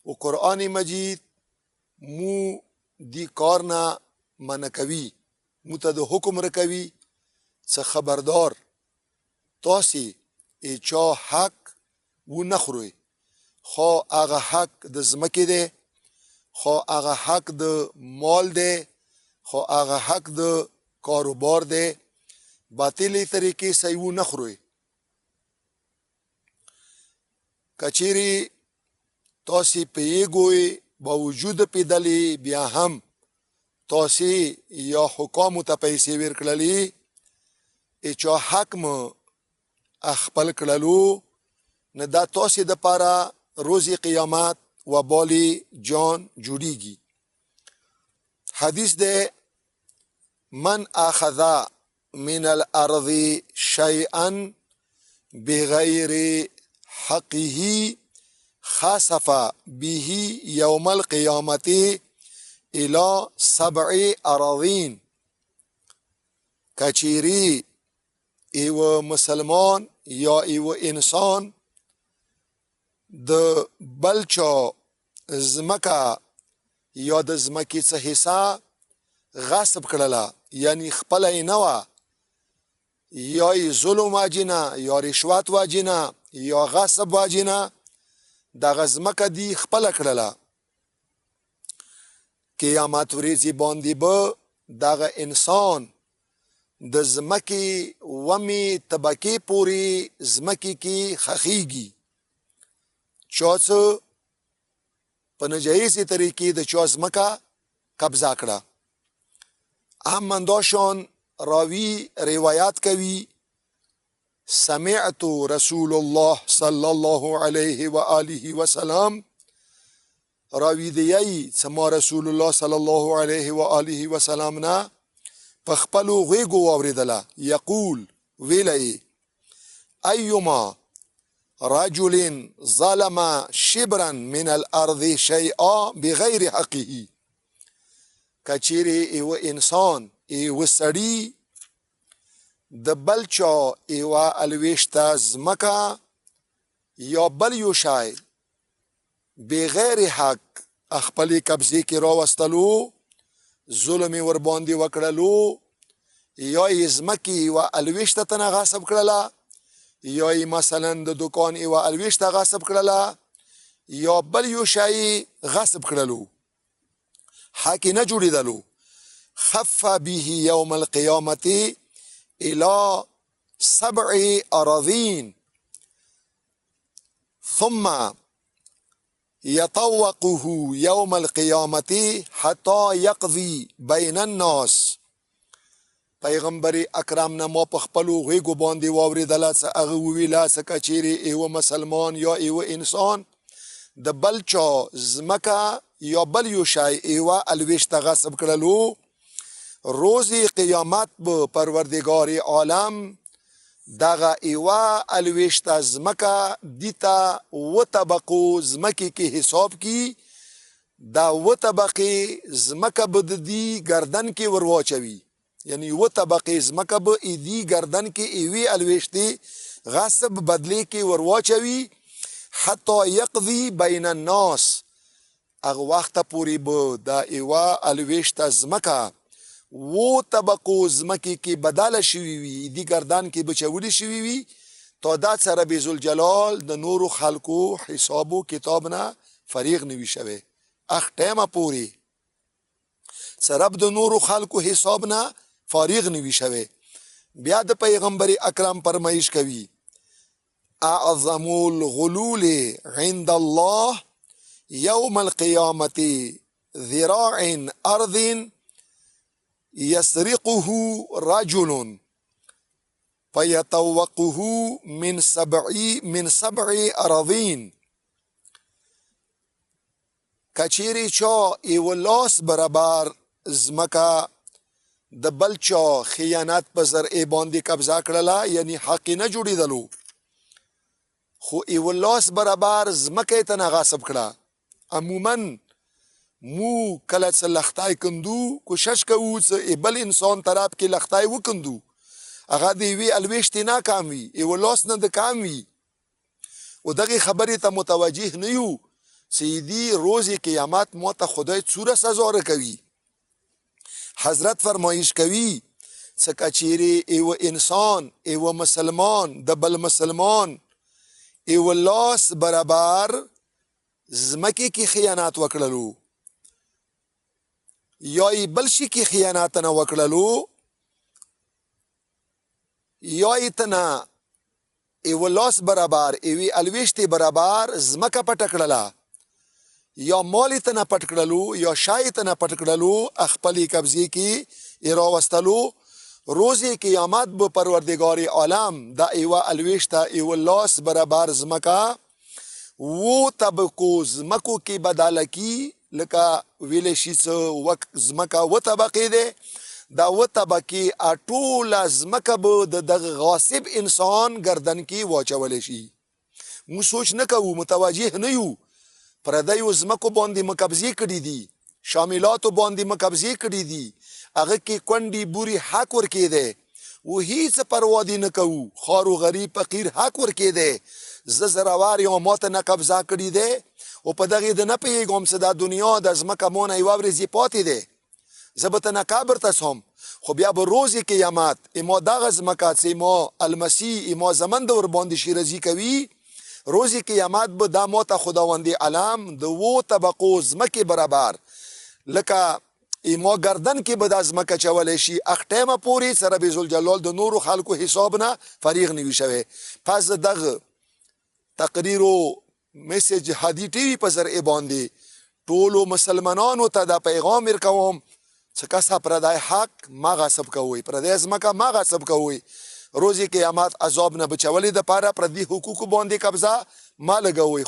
او قرآن مجید مو دی کار نه منع کوي، مو ته د حکم رکوي څه خبردار تاسې ای چا حق و نه خورئ، خو هغه حق د ځمکې دی، خو هغه حق د مال دی، خو هغه حق د کاروبار دی، باطلې طریقې سره و نه خورئ. کچېرې تاسې پیږوئ باوجود پیدلې بیا هم تاسې یا حکامو ته پیسې ورکړلې، چا حق مو خپل کړلو، نه دا تاسې د پاره روز قیامت وبال جان جوړیږي. حدیث ده من اخذ من الارض شيئا بغیر حقه خسف به يوم القيامة الى سبع اراضين. کچيري یو مسلمان یا یو انسان د بل چا ځمکه یا د ځمکې څه حصه غصب کړله، یعنی خپله یې نه وه، یا یې ظلم واجنه یا رشوت واجنه یا غصب واجنه دغه ځمکه دی خپله کړله، قیامت ورځې باندې به دغه انسان د ځمکې ومې طبقې پورې ځمکې کې خخیږي. چا څه په نجایزې طریقې د چا ځمکه قبضه کړه. هم منداشان راوی روایت کوي سمعت رسول الله صلی الله علیه و آله وسلم، راوی دی چې ما رسول الله صلی الله علیه و آله وسلم نه په خپلو غوږو واورېدله، یقول ویلی ايما رجل ظلم شبرا من الارض شيئا بغیر حقه. کچېرې یو انسان یو سړي د بل چا یوه الویشته ځمکه یا بل یو شی بغیر حق خپلې قبضې کې راوستلو، ظلم یې ورباندې وکړلو، یا یې ځمکې یوه الویشته تنه غصب کړله، یا یې مثلا د دکان یوه الویشته غصب کړله، یا بل یو شی غصب کړلو، حق نه جوړېدلو، خف به یوم القیامت الى سبع اراضین ثم يطوقه يوم القيامة حتى يقضي بين الناس. پیغمبر اکرم نه ما په خپلو غوږو باندې واورېدله څه هغه وویله څه که چیرې یوه مسلمان یا یوه انسان د بل چا ځمکه یا بل یو شی یوه الویشته غصب کړلو، روز قیامت به پروردګار عالم دغه یوه الویشته ځمکه دیته و طبقو ځمکې کې حساب کی، دا و طبقې ځمکه به د دی ګردن کې ورواچوي، یعنی و طبقې ځمکه به دی ګردن کې یوې الویشتې غصب بدلې کې ورواچوي، حتی یقضي بین الناس، هغه وخته پورې به دا یوه الویشته ځمکه و طبقو ځمکې کې بدله شوي وي، دي ګردان کې بچولي شوي وي، تا دا څه رب ذوالجلال د نورو خلکو حساب و کتاب نه فریغ نه وي شوی. اخ ټیمه پورې څه رب د نورو خلکو حساب نه فارغ نه وي شوی. بیا د پیغمبر اکرم فرمایش کوي اعظم الغلول عند الله يوم القيامة ذراع ارض يسرقه رجل فيطوقه من سبع اراضين. کچېرې چا یو لاس برابر ځمکه د بل چا خیانت په ذرعې باندې قبضه کړله، یعنی حق نه جوړېدلو، خو یو لاس برابر ځمکه یې تنه غصب کړه. عموما مو کله چې لختای کندو کوشش کوو چې بل انسان طرف کې لختای وکندو، هغه د یوې الویشتې ناکام وي، یو لاس نه د کام وي، او دغه خبرې ته متوجه نه یو چې دي روز قیامت ما ته خدای څوره سزا رکوي. حضرت فرمایش کوي څه کچېرې یو انسان، یو مسلمان د بل مسلمان یو لاس برابر ځمکې کې خیانت وکړلو یا یې بل شي کې خیانت نه وکړلو یا یې تنه یوه لاس برابر، یوې الویشتې برابر ځمکه پټه کړله، یا مال یې تنه پټ کړلو، یا شی یې تنه پټ کړلو، خپلې قبضې کې یې راوستلو، روز قیامت به پروردګار عالم دا یوه الویشته، یوه لاس برابر ځمکه وو طبقو ځمکو کې بدله کی، لکه ویلی شي څه وک ځمکه و طبقې دی، دا و طبقې ټوله ځمکه به د دغه غاصب انسان ګردن کې واچولی شي. موږ سوچ نه کوو، متوجه نه یو، پردیو ځمکو باندې مو قبضې کړي دي، شاملاتو باندې مو قبضې کړي دي، هغه کې کونډې بوري حق ورکېدی و هیڅ پروا دې نه کوو، خار و غریب فقیر حق ورکېدی، زه زرور یم ما ته نه قبضه کړي دی او په دغې د نه پوهېږم چې دا دنیا د ځمکه مو نه یوه ورځ یې پاتې دی، زه به ته نه قبر ته ځم، خو بیا به روز قیامت ما دغه ځمکه چې ما المسیح ما زمن د ورباندې شیرازي کوي، روز قیامت به دا ما ته خداوند عالم د وو طبقو ځمکې برابر لکه ما ګردن کې به دا ځمکه چولی شي، اخ ټیمه پورې چې رب ذوالجلال د نورو خلکو حساب نه فریغ نه وي شوی. پس دغه تقریر او میسج هادي ټي وي په ذریعه باندې ټولو مسلمانانو ته دا پیغام ورکوم چې کسه پردی حق ما غصب کوئ، پردی ځمکه ما غصب کوئ، روز قیامت عذاب نه بچولې دپاره پردي حقوقو باندې قبضه ما لګوئ.